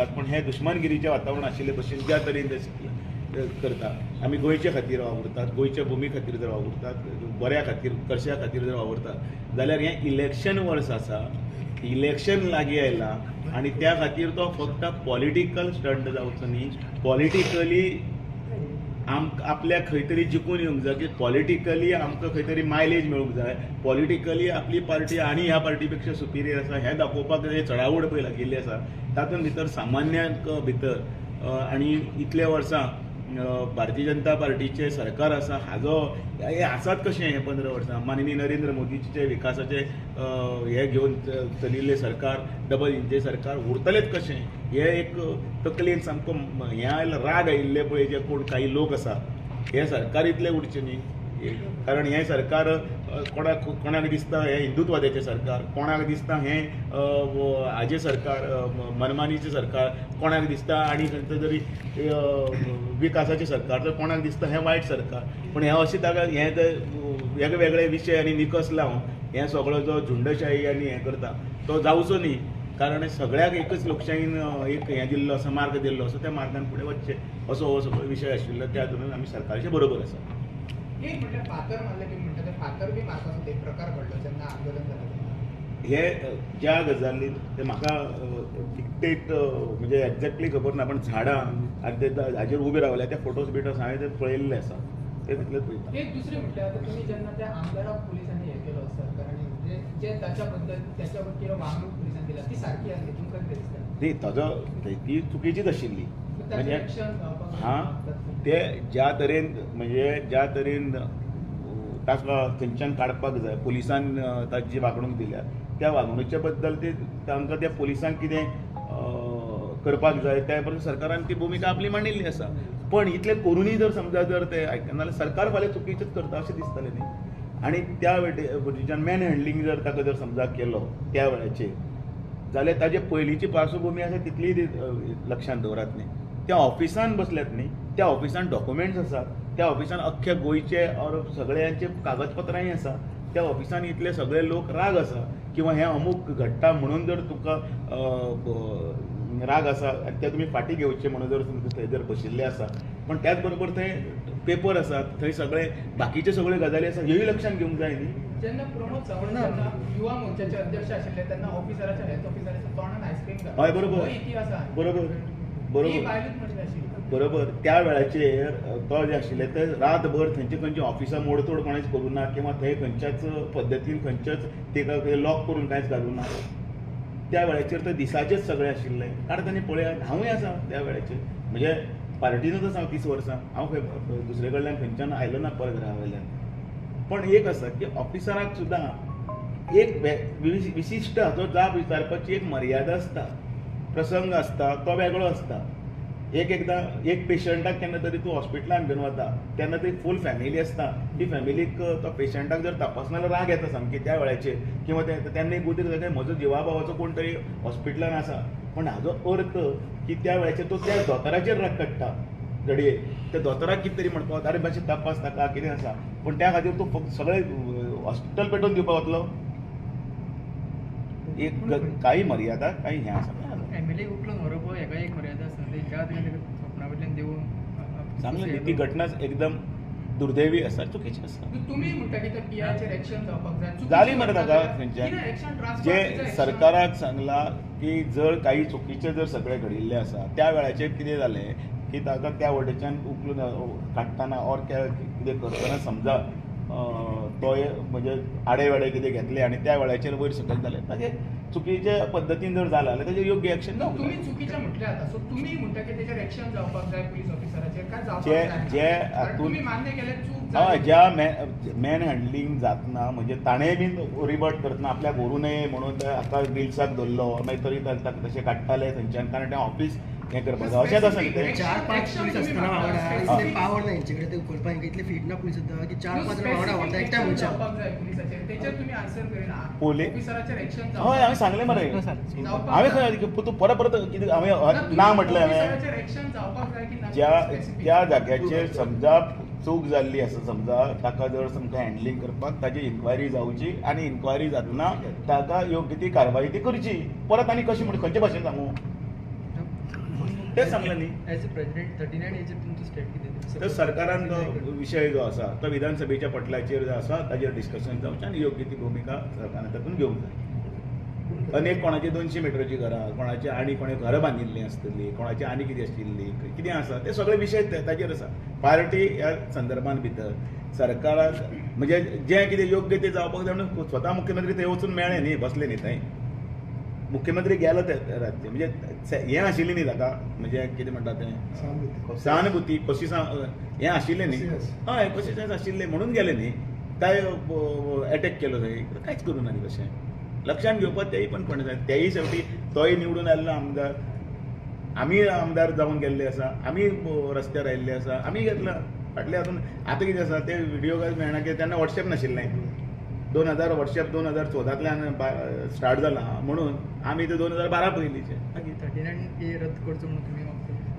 वागतात, पण हें दुश्मनगिरीचें वातावरण आशिल्ले भशेन ज्या तरेन ते करता. आमी गोंयचे खातीर वावुरतात, गोंयच्या भुमी खातीर जर वावुरतात, बऱ्या खातीर उत्कर्शा खातीर जर वावुरतात जाल्यार हें इलेक्शन वर्स आसा, इलेक्शन लागीं आयलां आनी त्या खातीर तो फक्त पॉलिटिकल स्टंट जावचो न्ही. पॉलिटिकली आमकां आपल्याक खंय तरी जिखून येवंक जाय की पॉलिटिकली आमकां खंय तरी मायलेज मेळूंक जाय, पॉलिटिकली आपली पार्टी आनी ह्या पार्टी पेक्षा सुपिरियर आसा हें दाखोवपाक हें चडावड पळय लागिल्ली आसा. तातूंत भितर सामान्यांक भितर आनी इतले वर्सां भारतीय जनता पार्टीचें सरकार आसा हाजो हे आसात कशें हे 15 वर्सां माननीय नरेंद्र मोदीचे विकासाचे हे घेवन चलिल्लें सरकार, डबल इंजिन सरकार उरतलेंच कशें हे एक तकलेन सामको हें आयलें, राग आयिल्ले पळय जे कोण काही लोक आसा हे सरकार इतलें उरचें न्ही. कारण हें सरकार कोणाक कोणाक दिसता हें हिंदुत्वादाचें सरकार, कोणाक दिसता हें हाजें सरकार मनमानीचें सरकार, कोणाक दिसता आनी खंयचें तरी विकासाचें सरकार, तर कोणाक दिसता हें वायट सरकार. पूण हें अशें ताका हें ते वेगवेगळे विशय आनी निकस लावन हें सगळो जो झुंडशाही आनी हें करता तो जावचो न्ही. कारण सगळ्याक एकच लोकशाहीन एक हें दिल्लो आसा, मार्ग दिल्लो आसा, त्या मार्गान फुडें वचचें असो हो सगळो विशय आशिल्लो. त्या हातूंत आमी सरकाराचे बरोबर आसा. एक म्हटल्यार फातर मारले बी म्हणटा ते फातर बी मारपाचो एक प्रकार घडलो जेन्ना आंदोलन जालें. हे ज्या गजालीन ते म्हाका डिक्टेट म्हणजे एक्झॅक्टली खबर ना, पण झाडां आनी ते हाजेर उबे रावले ते फोटोज बिटोज हांवें ते पळयल्ले आसा, ते तितलेच पळयता. एक दुसरें म्हटल्यार आतां तुमी जेन्ना त्या आमदाराक पुलिसांनी हें केलो सरकारांनी, म्हणजे जे ताच्या बद्दल त्याच्या कितें वागणूक पुलिसांनी दिल्या ती सारकी आसली तुमकां कितें दिसता? न्ही, ताजो ती चुकीचीच आशिल्ली. म्हणजे हां ते ज्या तरेन म्हणजे ज्या तरेन ताका थंयच्यान काडपाक जाय, पुलिसान ताची वागणूक दिल्या त्या वागणुके बद्दल ते तांकां त्या पुलिसांक कितें करपाक जाय त्या बरोबर सरकारान ती भुमिका आपली मांडिल्ली आसा. पण इतलें करुनूय जर समजा जर ते आयकना जाल्यार सरकार फाल्यां चुकीचेंच करता अशें दिसतलें न्ही. आनी त्या वटेच्यान मॅन हँडलिंग जर ताका जर समजा केलो त्या वेळाचेर जाल्यार ताजे पयलींची पार्श्वभुमी आसा तितलीय लक्षांत दवरात न्ही. त्या ऑफिसान बसल्यात न्ही, त्या ऑफिसान डॉक्युमेंट्स आसात, त्या ऑफिसान अख्ख्या गोंयचे ऑर सगळ्यांचे कागदपत्रांय आसा, त्या ऑफिसान इतले सगळे लोक राग आसा किंवा हें अमूक घडटा म्हणून जर तुका राग आसा आनी ते तुमी फाटीं घेवचे म्हणून जर थंय जर बशिल्ले आसा, पण त्याच बरोबर थंय पेपर आसात, थंय सगळे बाकीचे सगळे गजाली आसा ह्योय लक्षांत घेवंक जाय न्ही. जेन्ना प्रमोद सावंत जेन्ना युवा मोर्चाचे अध्यक्ष आशिल्ले तेन्ना ऑफिसराच्या हेल्थ ऑफिसराच्या तोंडान आयस्क्रीम. हय बरोबर, इतिहास आसा. बरोबर बरोबर बरोबर. त्या वेळाचेर तो जे आशिल्ले ते रातभर थंयचे खंयची ऑफिसां मोडतोड कोणेच करूं ना किंवा थंय खंयच्याच पद्दतीन खंयच्याच तेका लॉक करून कांयच घालूं ना. त्या वेळाचेर ते दिसाचेच सगळे आशिल्ले. कारण तांणी पळयात हांवूय आसा त्या वेळाचेर, म्हणजे पार्टीनूच आसा 30 वर्सां, हांव खंय दुसरे कडल्यान खंयच्यान आयलो ना परघरा वयल्यान. पण एक आसा की ऑफिसराक सुद्दां एक विशिश्ट हाचो जाप विचारपाची एक मर्यादा आसता, प्रसंग आसता तो वेगळो आसता. एक एकदां एक पेशंटाक केन्ना तरी तूं हॉस्पिटलान घेवन वता तेन्ना ती फूल फॅमिली आसता, ती फॅमिलीक तो पेशंटाक जर तपासना जाल्यार राग येता सामकी त्या वेळाचेर किंवा तेन्ना एक उदीर जाता म्हजो जिवा भावाचो कोण तरी हॉस्पिटलान आसा. पण हाजो अर्थ की त्या वेळाचेर तो त्या दोतोराचेर राग काडटा, घडये त्या दोतोराक कितें तरी म्हणपाक अरे मातशें तपास ताका कितें आसा, पूण त्या खातीर तूं फक्त सगळें हॉस्पिटल पेटोवन दिवपाक वतलो. एक काही मर्यादा काही हें आसा. फॅमिलीक उखलून व्हरप हेका एक मर्यादा आसता, ज्या तरेन सपना वयल्यान देवून सांगलें ती घटना एकदम दुर्दैवी आसा, चुकीची आसा. तुमी म्हणटा की त्या पीआयचेर एक्शन जावपाक जाय, जाली मरे ताका खंयच्यान जे सरकाराक सांगलां की जर काही चुकीचें जर सगळें घडिल्लें आसा त्या वेळाचेर कितें जालें की ताका त्या वटेच्यान उखलून काडटना ऑर कितें करतना समजा तो म्हणजे आडे वेडे कितें घेतले आनी त्या वेळाचेर वयर सकयल जालें, ताजें चुकीच्या पद्दतीन जर जालां जाल्यार ताजेर योग्य एक्शन जावंक जाय. तुमी चुकीचें म्हटलें आतां, सो तुमी म्हणटा की तेजेर एक्शन जावपाक जाय पुलीस ऑफिसराचेर, काय जावपाक जाय? जे हातून मान्य केलें चूक, हय, ज्या मॅन हँडलिंग जातना म्हणजे ताणें बीन रिबट करतना आपल्याक व्हरूं नये म्हणून हाका रिल्साक धरलो, मागीर तरी ताका तशें काडटाले थंयच्यान, कारण तें ऑफिस हें करपाक जाय अशेंच आसा न्ही. 4-5 पुलीस आसतना वांगडा इतले पावर ना हेंचे कडेन ते उखलपाक, इतले फीट ना पुलीस सुद्दां की 4-5 जाण वांगडा व्हरता एकट्या मनशाक. हय, हांवें सांगलें मरे, हांवें खंय तूं परत परत कितें हांवें ना म्हटलें. हांवें ज्या त्या जाग्याचेर समजा चूक जाल्ली आसा, समजा ताका जर समजा हँडलिंग करपाक ताजी इन्क्वायरी जावची आनी इन्क्वायरी जातना ताका योग्य ती कारवाई ती करची. परत आनी कशी म्हण खंयचे भाशेन सांगू? तें सांगलें न्ही. एज अ प्रेसिडेंट 39 हेचेर तुमचो स्टेप कितें? तर सरकारान जो विशय जो आसा तो विधानसभेच्या पटलाचेर जो आसा ताजेर डिस्कशन जावचें आनी योग्य ती भुमिका सरकारान तातूंत घेवंक जाय. अनेक कोणाची 200 मिटराची घरां, कोणाची आनी कोणे घरां बांदिल्लीं आसतलीं, कोणाची आनी कितें आशिल्ली कितें आसा ते सगळे विशय ताजेर आसा. पार्टी ह्या संदर्भान भितर सरकाराक म्हणजे जें कितें योग्य तें जावपाक जाय म्हणून स्वता मुख्यमंत्री थंय वचून मेळ्ळे न्ही, बसले न्ही थंय. मुख्यमंत्री गेलो ते रातचे, म्हणजे हें आशिल्लें न्ही ताका, म्हणजे कितें म्हणटा तें सहानुभूती कशी हें आशिल्लें न्ही, हय कशी आशिल्लें म्हणून गेले न्ही. काय एटॅक केलो थंय, कांयच करूं ना न्ही. तशें लक्षांत घेवपाक तेय पण कोण जाय, तेय शेवटी तोय निवडून आयिल्लो आमदार, आमी आमदार जावन गेल्ले आसा, आमी रस्त्यार आयिल्ले आसा, आमी घेतला फाटले. हातून आतां कितें आसा ते व्हिडियो काय मेळना कित्याक तेन्ना वॉट्सएप नाशिल्लें. 2000 वॉट्सएप 2014 स्टार्ट जाला म्हणून आमी ते 2012 पयलींचे. मागीर 39A रद्द करचो म्हणून तुमी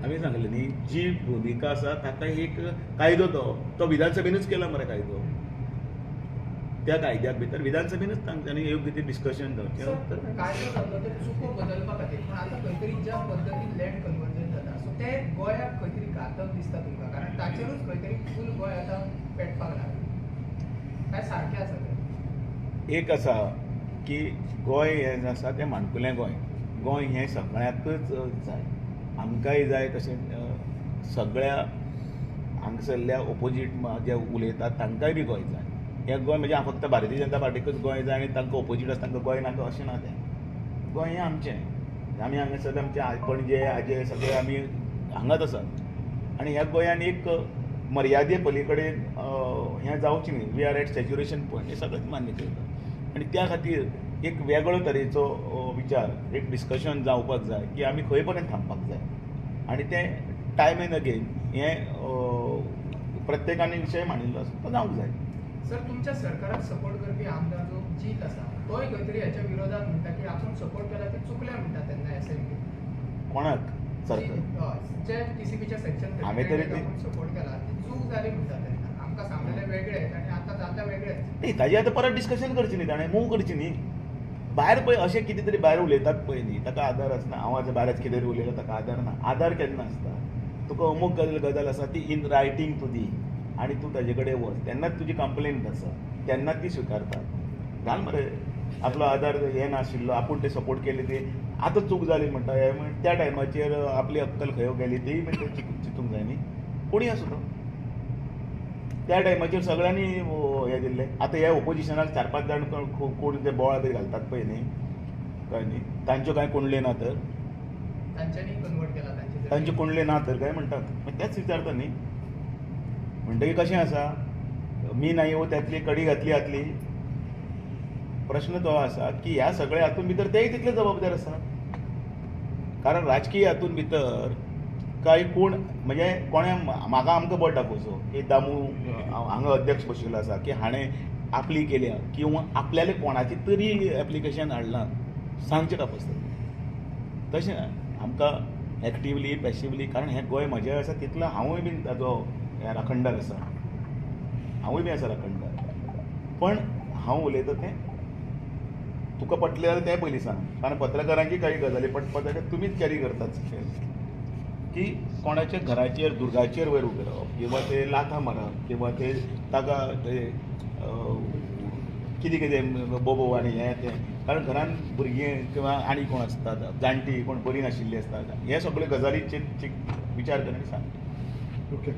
आमी सांगलें न्ही, जी भुमिका आसा ताका एक कायदो तो विधानसभेनूच केला मरे कायदो, त्या कायद्याक भितर विधानसभेनूच तांच्यांनी योग्य ते डिस्कशन जावचें. कायदो जातलो ते चुको बदलपा खातीर, पूण आतां खंय तरी ज्या पद्दतीन लँड कन्वर्जन जाता सो ते गोंयाक खंय तरी घातक दिसता तुमकां, कारण ताचेरूच खंय तरी फूल गोंय आतां पेटपाक लागलां. काय सारकें आसा तें? एक आसा की गोंय हें आसा तें माणकुलें गोंय, गोंय हें सगळ्यांकच जाय, आमकांय जाय तशें सगळ्या हांगसरल्या ओपोजीट जे उलयतात तांकांय बी गोंय जाय. हें गोंय म्हणजे फक्त भारतीय जनता पार्टीकच गोंय जाय आनी तांकां ओपोजीट आसा तांकां गोंय नाका अशें ना. तें गोंय हें आमचें, आमी हांगासर आमचे पणजे आजे सगळे आमी हांगाच आसात आनी ह्या गोंयान एक मर्यादे पली कडेन हें जावचें न्ही. We are at saturation point हें सगळेंच मान्य करता आनी त्या खातीर एक वेगळो तरेचो विचार, एक डिस्कशन जावपाक जाय की आमी खंय पर्यंत थांबपाक जाय आनी तें टायम एंड अगेन हें प्रत्येकान विशय मांडिल्लो आसा तो जावंक जाय. सर, तुमच्या सरकाराक सपोर्ट करपी आमदार जो जीत आसा तोय खंय तरी ह्याच्या विरोधात म्हणटा की आपूण सपोर्ट केला ते चुकले म्हणटा तेन्ना एसेंब्ली. कोणाक? सरकार जे टीसीपीच्या सेक्शन हांवें तरी सपोर्ट केला ती चूक जाली म्हणटा तेन्ना, आमकां सांगलेलें वेगळें आनी आतां जाता वेगळेंच. न्ही, ताजी आतां परत डिस्कशन करचें न्ही, ताणें मूव करचें न्ही. भायर पळय अशें कितें तरी भायर उलयतात पळय न्ही, ताका आदार आसना. हांव आतां भायरच कितें तरी उलयलां ताका आदार ना. आदार केन्ना आसता? तुका अमूक गजाल आसा ती इन रायटींग तूं दी आनी तूं ताजे कडेन वच, तेन्नाच तुजी कंप्लेन आसा तेन्नाच ती स्विकारतात. घाल मरे आपलो आदार हें नाशिल्लो, आपूण ते सपोर्ट केले ते आतां चूक जाली म्हणटा हें, त्या टायमाचेर आपली अक्कल खंय गेली तीय मागीर चिंतूंक जाय न्ही. कोणूय आसूं तो त्या टायमाचेर सगळ्यांनी हें दिल्लें. आतां ह्या ओपोजिशनाक 4-5 जाण कोण ते बोवाळ बी घालतात पळय न्ही, कळ्ळें न्ही, तांच्यो कांय कोंडले ना तर, तांच्यांनी कन्वर्ट केला तांचे कोंडले ना तर काय म्हणटात, मागीर तेंच विचारता न्ही. म्हणटकीर कशें आसा, मी नाही हो त्यातली कडी घातली जातली. प्रश्न तो आसा की ह्या सगळ्या हातून भितर तेय तितले जबाबदार आसा, कारण राजकीय हातून भितर काय कोण म्हणजे कोणें म्हाका आमकां बोट दाखोवचो की दामू हांगा अध्यक्ष बशिल्लो आसा की हाणें आपली केल्या किंवा आपल्याले कोणाची तरी एप्लिकेशन हाडलां सांगचें कापसता. तशें आमकां एक्टिवली पॅसिवली, कारण हें गोंय म्हजें आसा तितलो हांवूय बीन ताजो राखणदार आसा, हांवूय बी आसा राखणदार. पण हांव उलयता तें तुका पटलें जाल्यार तें पयलीं सांग, कारण पत्रकारांची काही गजाली पटपा जाल्यार तुमीच कॅरी करतात की कोणाच्या घराचेर दुर्गाचेर वयर उबें रावप किंवा ते लाथा मारप किंवा ते ताका ते कितें कितें बोबो आनी हें तें, कारण घरान भुरगीं किंवा आनी कोण आसतात जाणटी कोण बरी नाशिल्ली आसतात, हे सगळे गजालीचेर विचार कर आनी सांग. ओके.